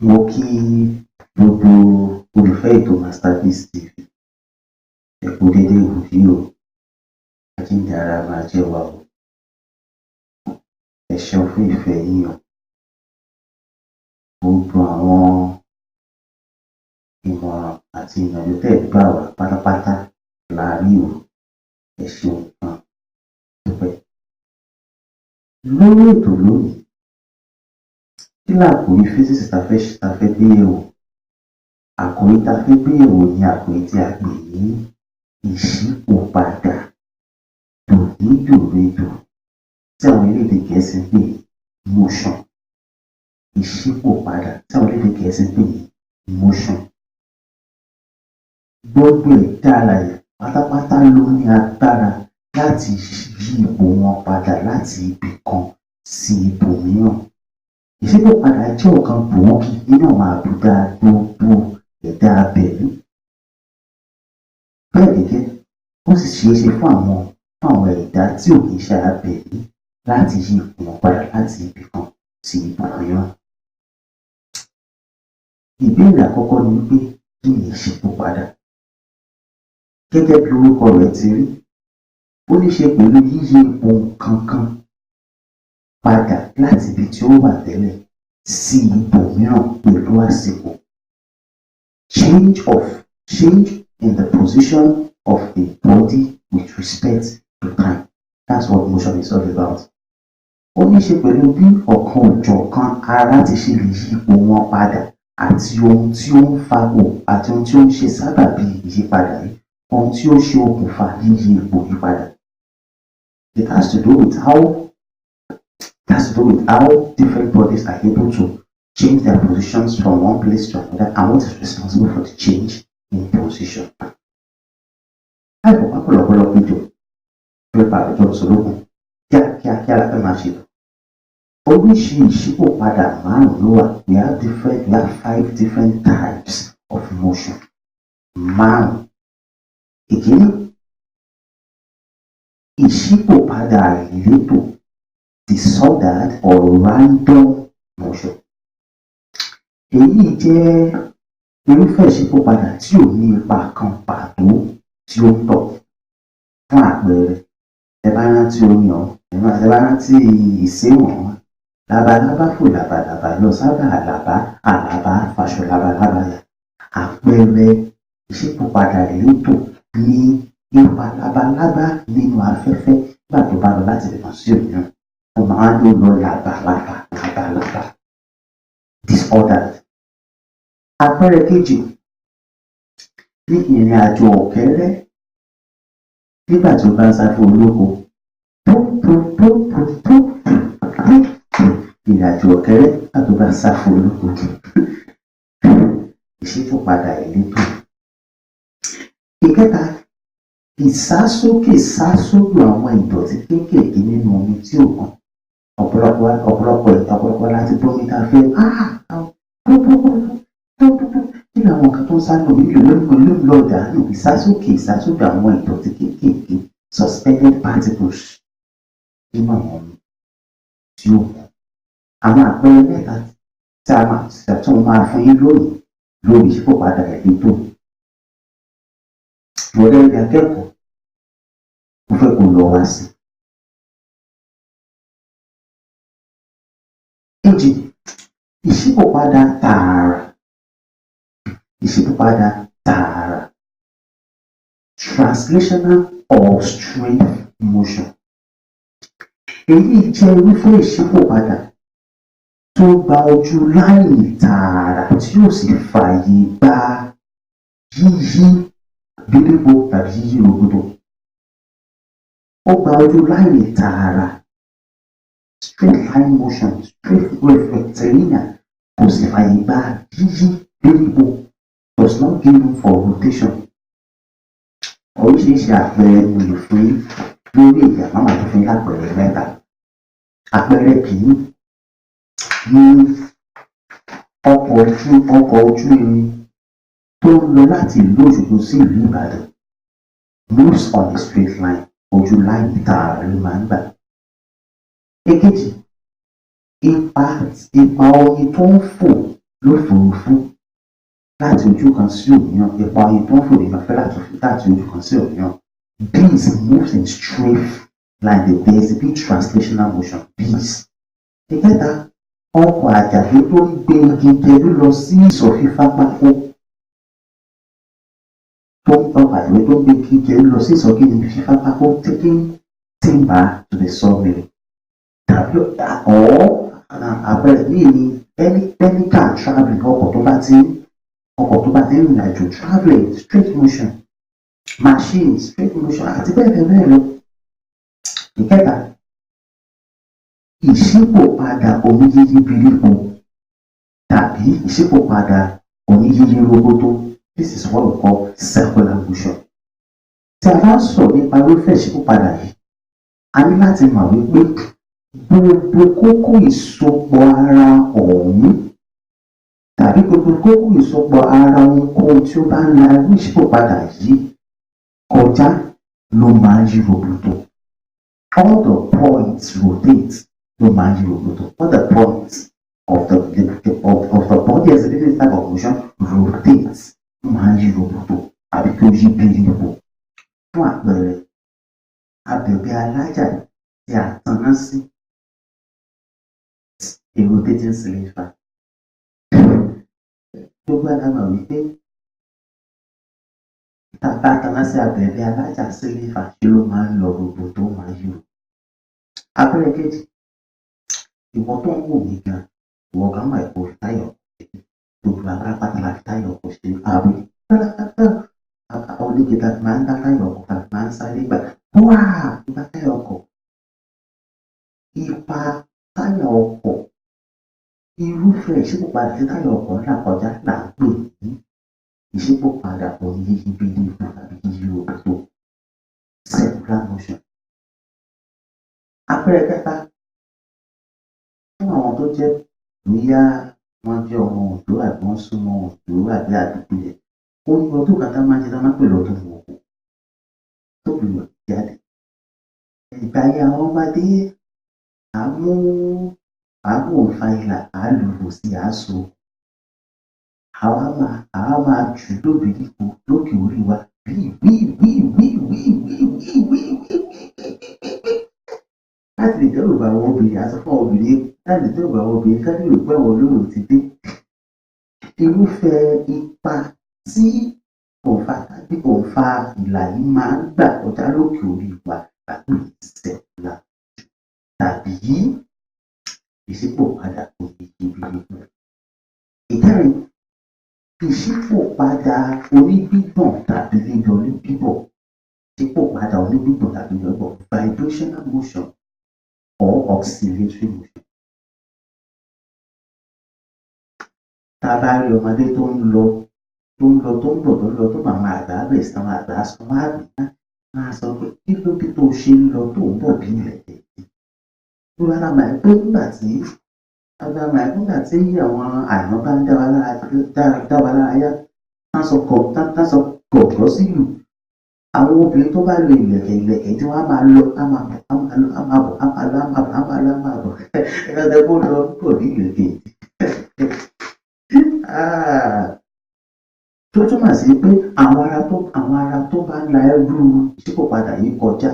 Mo kí gbogbo olùfẹ́ ètò Masterpiece TV. Ẹ kú dédé ìwòyí o. Àjíǹde ara máa jẹ́ wa o. Ẹ ṣeun fún ìfẹ́ yín o. Gbogbo àwọn ìmọ̀ràn àti ìyànjú tẹ́ ẹ̀ gbà wá pátápátá la rí o. Ẹ ṣeun gan dúpẹ́. Lórí ètò lónìí, kí làkòrí physics tá a fẹ́ gbé yẹ̀wò? Àkòrí tá a fẹ́ gbé yẹ̀wò ni àkòrí tí a pè ní ìṣípòpadà dòmídòrédò, tí àwọn elédè Gẹ̀ẹ́sì ń pè ní motion. Ìṣípòpadà tí àwọn elédè Gẹ̀ẹ́sì ń pè ní motion. Gbogbo ẹ̀dá alààyè pátápátá ló ní agbára láti yí ipò wọn padà láti ibì kan sí ibòmíràn. Ìṣípòpadà jẹ́ ọ̀kan gbòógì nínú àwọn àbùdá gbogbo ẹ̀dá abẹ̀mí. Bẹ́ẹ̀ gẹ́gẹ́, ó sì ṣeé ṣe fún àwọn ẹ̀dá tí ò kí ń ṣe abẹ̀mí láti yí ipò wọn padà láti ibì kan sí ibòmíràn. Ìbéèrè àkọ́kọ́ ni wí pé, kí ni ìṣípòpadà? Gẹ́gẹ́ bí orúkọ rẹ̀ ti rí, ó ní ṣe pẹ̀lú yíyí ipò nǹkan kan padà láti ibi tí ó wà tẹ́lẹ̀ sí ibòmíràn pẹ̀lú àsìkò. Change in the position of a body with respect to time. That's what motion is all about. Ó ní ṣe pẹ̀lú bí ọ̀kan-ò-jọ̀kan ara ti ṣe lè yí ipò wọn padà àti ohun tí ó ń fa àti ohun tí ó ń ṣe sábàbí ìyípadà yìí, ohun tí ó ṣe okùnfà yíyí ipò yìí padà. It has to do with how different bodies are able to change their positions from one place to another and what is responsible for the change in position. Láì fọ̀pá pọ̀lọpọ̀lọ péjọ pépà àjọ ìṣolókun kíákíá kíá la fẹ́ máa ṣètò. Oríṣi ìṣípòpadà márùn-ún ló wà. We have five different types of motion. Márùn-ún. Ìkíní, ìṣípòpadà àìlétò, disordered or random motion. Èyí jẹ́ irúfẹ́ ìṣípòpadà tí ò ní ipa kan pàtó tí ó ń tọ̀. Fún àpẹẹrẹ, tẹ bá rántí orin ọ̀hún, tẹ bá rántí ìséwọ̀n, labalábá fò làbàlàbà lọ sábà àlàbá, àlàbá faṣọ labalábá ya. Àpẹẹrẹ ìṣípòpadà àìlétò ní ipa labalábá nínú afẹ́fẹ́ nígbà tó bá lọ láti ibìkan sí òmíràn. Ó máa ń lọ làbàlàbà làbàlàbà. Disordered. Àpẹẹrẹ kejì ní ìrìn àjò ọ̀kẹ́rẹ́ nígbà tí ó bá ń sá fún olóko. Pú pú pú pú pú pú pú. Ìrìn àjò ọ̀kẹ́rẹ́ nígbà tó bá ń sá fún olóko. Ìṣípòpadà àìlétò. Ìkẹta, ìsásókè sásódò àwọn ìdọ̀tí kéékèèké nínú omi tí ò mọ́. Ọ̀pọ̀lọpọ̀ ọ̀pọ̀lọpọ̀ ọ̀pọ̀lọpọ̀ láti gbómi tá a fẹ́ kí ni àwọn nǹkan tó ń sá nínú omi ló ń lọ dànù. Ìsásókè ìsásódò àwọn ìdọ̀tí kéékèèké, suspended particles, nínú àwọn omi tí ò mọ́. Àwọn àpẹẹrẹ mẹ́ta tí a máa tí mo máa fún yín lónìí lórí ìṣípòpadà àìlétò. Ìwọ gẹ́gẹ́ bí akẹ́kọ̀ọ́, mo fẹ́ kó lọ wá sí. Kejì, ìṣípòpadà tààrà. Ìṣípòpadà tààrà. Translational or straight motion. Èyí jẹ́ irúfẹ́ ìṣípòpadà tó gba ojú line tààrà tí ò sì fààyè gba yíyí bírípo tàbí yíyí rogodo. Ó gba ojú line tààrà, straight line motion, straight rectilinear, kò sì fààyè gba yíyí bírípo, does not give room for rotation. Oríṣiríṣi àpẹẹrẹ ni mo lè fún yín lórí èyí, àmọ́ màá tún fún yín lápẹẹrẹ mẹ́ta. Àpẹẹrẹ kìíní ní ọkọ̀ ojú irin tó ń lọ láti ìlú Òṣogbo sí ìlú Ìbàdàn moves on a straight line. Ojú line tààrà ló máa ń gbà. Èkejì, ipa oyin tó ń fò Lófurufú láti ojú kan sí òmíràn, ipa oyin tó ń fò nínú afẹ́fẹ́ láti ojú kan sí òmíràn. Bees moves in straight line. They exhibit translational motion, bees. Ìkẹta, ọkọ̀ àjàgbé tó ń gbé igi gẹdú lọ sí ìsọ̀ fífá pákó, tó ọkọ̀ àjàgbé tó ń gbé igi gẹdú lọ sí ìsọ̀ kíni? Fífá pákó, taking timber to the sawmill. Tàbí ọ̀ àpẹẹrẹ míì ni any car travelling, ọkọ̀ tó bá ti ń rìnrìn àjò, travelling, straight motion, machine, straight motion, àti bẹ́ẹ̀ bẹ́ẹ̀ bẹ́ẹ̀ lọ. Ìkẹta, ìṣípòpadà oníyíyí birípo tàbí ìṣípòpadà oníyíyí róbótó. This is what we call circular motion. Tí a bá sọ̀rọ̀ nípa irúfẹ́ ìṣípòpadà yìí, a ní láti mọ̀ wípé gbogbo kókó ìsopọ̀ ara ọ̀hún tàbí gbogbo kókó ìsopọ̀ ara ohunkóhun tí ó bá ń la irú ìṣípòpadà yìí kọjá ló máa ń yí roboto. All the points rotate, ló máa ń yí roboto. All the points of the body exhibiting this type of motion rotate, ló máa ń yí roboto àbí kí ó yí bírípo. Fún àpẹẹrẹ, abẹ̀bẹ̀ alájà tí a tanná sí, a rotating ceiling fan. Gbogbo wa la mọ̀ wípé tá a bá tanná sí abẹ̀bẹ̀ alájà, ceiling fan, ṣe ló máa ń lọ roboto, tó máa ń yí roboto. Àpẹẹrẹ kejì, ìwọ tó ń wò mí gan, ìwọ gan mọ̀ pé o fi táyà ọkọ̀ ṣeré. Gbogbo wa pátápátá la fi táyà ọkọ̀ ṣeré, àbí? Oníke tá a fi máa ń dá táyà ọkọ̀, tá a fi máa ń sáré gbà wáà gbá táyà ọkọ̀. Ipa táyà ọkọ̀, irúfẹ́ ìṣípòpadà tí táyà ọkọ̀ ń là kọjá là ń pè ní ìṣípòpadà oníyíyí bírípo tàbí yíyí roboto, circular motion. Àpẹẹrẹ kẹta, fún àwọn tó jẹ́ bóyá wọ́n jẹ́ ọmọ Oǹdó àbí wọ́n súnmọ́ Oǹdó àbí àdúgbò yẹn, ó ní ọdún kan tá máa ń ṣe tá máa ń pè lọ́dún Òkò tó gbìyànjú jáde. Ìgbà yẹn, àwọn ọmọdé, à mú òǹfà ìlà, à lùlù sí, à so, àwa máa jù lóbìrípo lókè orí wa wíì wíì wíì wíì wíì wíì wíì wíì wíì wíì láti lè dẹ́rù bà àwọn obìnrin, àti fún àwọn obìnrin, láti lè dẹ́rù bà àwọn obìnrin ká lè rò pé àwọn olórò ti dé. Irúfẹ́ ipa tí òǹfà tàbí òǹfà ìlà yìí máa ń gbà kọjá lókè orí wa là ń pè ní circular tàbí ìṣípòpadà oníyíyí. Ìkẹrin, ìṣípòpadà onígbígbọ̀n tàbí lílọ ní bíbọ̀, ìṣípòpadà onígbígbọ̀n tàbí lílọ bíbọ̀, vibrational motion or oscillatory motion. Tá a bá rí ọmọdé tó ń lọ, tó ń lọ, tó ń bọ̀, tó ń lọ, tó bọ̀, àwọn àgbà bẹ̀rẹ̀ sí, àwọn àgbà sọ, wọ́n á bí wọ́n á sọ pé, "Kí ló dé tó ṣe ń lọ tó ń bọ̀ bí ìlẹ̀kẹ̀ yìí?" Gbogbo wa la mọ̀ pé nígbà tí àwọn àyàn bá ń dá wa lára yá, tán sọ gọ̀gọ́ sílù, àwọn obìnrin tó bá lo ìlẹ̀kẹ̀ tí wọ́n á máa lọ, á máa bọ̀, á máa lọ, á máa bọ̀, á máa lọ, á máa bọ̀, á máa lọ, á máa bọ̀, ẹ kó lọ bọ̀ bí ìlẹ̀kẹ̀. Tó túmọ̀ sí pé àwọn ara tó bá ń la irú ìṣípòpadà yìí kọjá,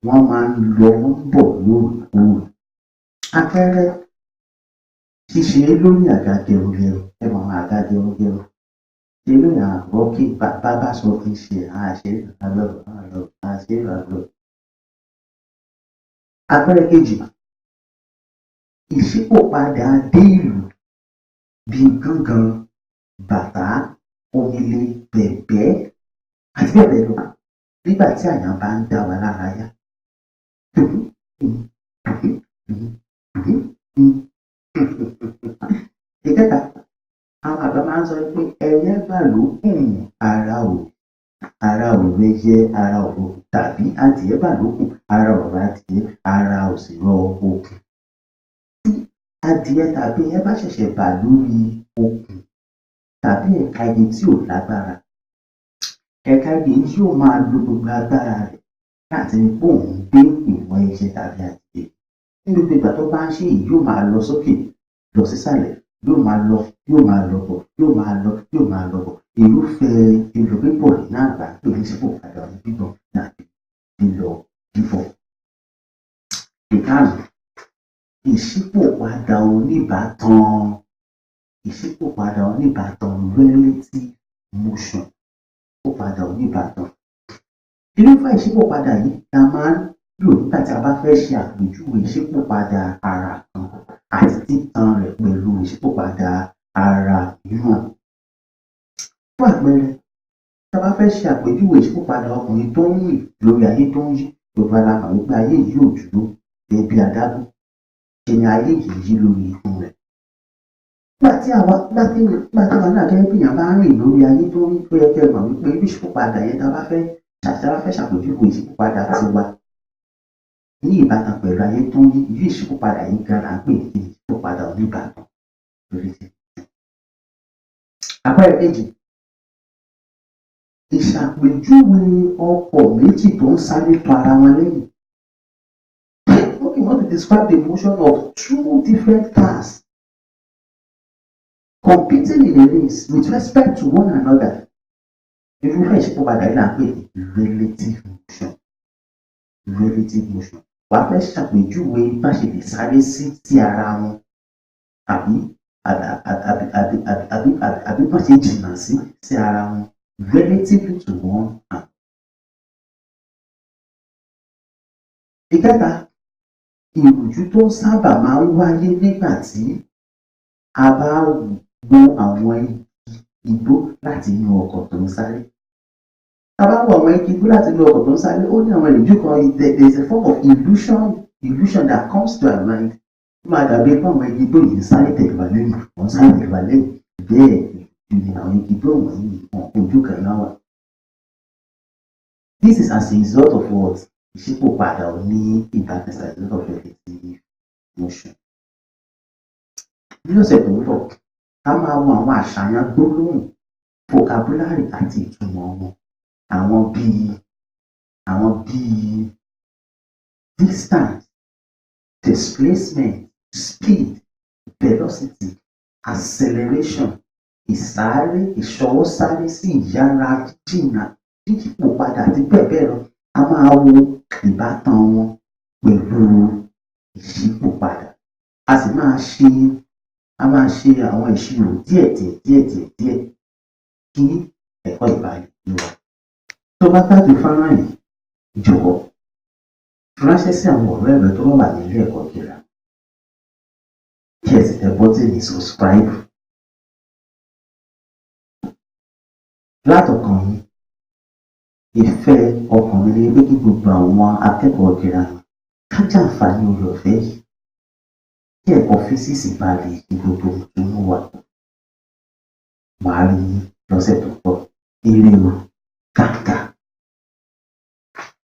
wọ́n máa ń lọ, wọ́n ń bọ̀ lóòrèkóòrè. Àpẹẹrẹ, ṣíṣe lórí àga gẹrungẹrun, ẹ mọ àwọn àga gẹrungẹrun, ṣe lórí àwọn rocking, bá sọ kí n ṣe àṣẹ àlọ àlọ àṣẹ àlọ. Àpẹẹrẹ kejì, ìṣípòpadà dé ìlù bíi gángan, bàtá, omele, bẹ̀m̀bẹ́ àti bẹ́ẹ̀ bẹ́ẹ̀ lọ nígbà tí àyàn bá ń dá wa lára yá. Dùn dùn dùn dùn dùn dùn. Ìkẹta, àwọn àgbà máa ń sọ pé ẹyẹ bà lókùn, ara ò rẹyẹ, ara ò rokùn, tàbí adìẹ bà lókùn, ara ò rọ adìẹ, ara ò sì rọ okùn. Tí adìẹ tàbí ẹyẹ bá ṣẹ̀ṣẹ̀ bà lórí okùn tàbí ẹ̀ka igi tí ò lágbára, ẹ̀ka igi yìí yóò máa lo gbogbo agbára rẹ̀ láti rí pé òun gbé ìwọ̀n ẹyẹ tàbí adìẹ. Ní gbogbo ìgbà tó bá ń ṣe èyí, yóò máa lọ sókè, lọ sísàlẹ̀, Yóò máa lọ, yóò máa lọ bọ̀, yóò máa lọ, yóò máa lọ bọ̀. Irúfẹ́ lílọ bíbọ̀ yìí náà là ń pè ní ìṣípòpadà onígbígbọ̀n tàbí lílọ bíbọ̀. Ìkarùn-ún, ìṣípòpadà oníbàátan. Ìṣípòpadà oníbàátan, relative motion. Ìṣípòpadà oníbàátan. Irúfẹ́ ìṣípòpadà yìí la máa ń lò nígbà tí a bá fẹ́ ṣe àpèjúwe ìṣípòpadà ara kan àti títan rẹ̀ pẹ̀lú ìṣípòpadà ara mìíràn. Fún àpẹẹrẹ, tí a bá fẹ́ ṣe àpèjúwe ìṣípòpadà ọkùnrin tó ń rìn lórí ayé tó ń yí, gbogbo wa la mọ̀ wípé ayé yìí ò dúró gẹ́gẹ́ bí adágún, ṣe ni ayé yìí yí lórí igun rẹ̀. Nígbà tí àwa náà gẹ́gẹ́ bí èèyàn bá ń rìn lórí ayé tó ń yí, ó yẹ kí ẹ mọ̀ wípé irú ìṣípòpadà yẹn, tá a bá fẹ́ ṣàpèjúwe ìṣípòpadà tiwa ní ìbátan pẹ̀lú ayé tó ń yí, irú ìṣípòpadà yìí gan là ń pè ní ìṣípòpadà oníbàátan, relative. Àpẹẹrẹ kejì, ìṣàpèjúwe ọkọ̀ méjì tó ń sáré tọ ara wọn lẹ́yìn. Okay, you want to describe the motion of two different cars competing in a race with respect to one another. Irúfẹ́ ìṣípòpadà yìí là ń pè ní relative motion. Relative motion. Wàá fẹ́ ṣàpèjúwe bá ṣe lè sáré sí ara wọn àbí bá ṣe jìnnà sí ara wọn, relatively to one another. Ìkẹta, ìrújú tó sábà máa ń wáyé nígbà tí a bá wo àwọn igi igbó láti inú ọkọ̀ tó ń sáré. Tá a bá wo àwọn igi igbó láti inú ọkọ̀ tó ń sáré, ó ní àwọn ìrújú kan. There is a form of illusion that comes to our mind. Ó máa dàbí pé àwọn igi igbó yìí ń sáré tẹ̀lé wa lẹ́yìn, wọ́n ń sáré tẹ̀lé wa lẹ́yìn. Bẹ́ẹ̀ ni àwọn igi igbó wọ̀nyí, wọn ojú kan náà wà. This is as a result of what? Ìṣípòpadà oní ìbátan, as a result of relative motion. Ní ọ̀sẹ̀ tó ń bọ̀, a máa wo àwọn àṣàyàn gbólóhùn, vocabulary, àti ìtumọ̀ wọn. Àwọn bíi distance, displacement, speed, velocity, acceleration, ìsáré, ìṣọwọ́sáré sí ìyára, jíjìnà, yíyípo padà àti bẹ́ẹ̀ bẹ́ẹ̀ lọ. A máa wo ìbátan wọn pẹ̀lú ìṣípòpadà. A sì máa ṣe àwọn ìṣirò díẹ̀ díẹ̀ díẹ̀ díẹ̀ díẹ̀ kí ẹ̀kọ́ yìí bá lè yé wa. Tó bá gbádùn fọ́nrán yìí, jọ̀wọ́ fi ránṣẹ́ sí àwọn ọ̀rẹ́ rẹ tó bá wà ní ilé ẹ̀kọ́ gíga, kí ẹ sì tẹ bọ́tìnì subscribe. Látọkàn mi, ìfẹ́ ọkàn mi ni pé kí gbogbo àwọn akẹ́kọ̀ọ́ girama ká jàǹfààní oore ọ̀fẹ́ yìí, kí ẹ̀kọ́ físíìsì bá lè di gbogbo mùtúmùwà. Màá rí yín lọ́sẹ̀ tó ń bọ̀. Ire o.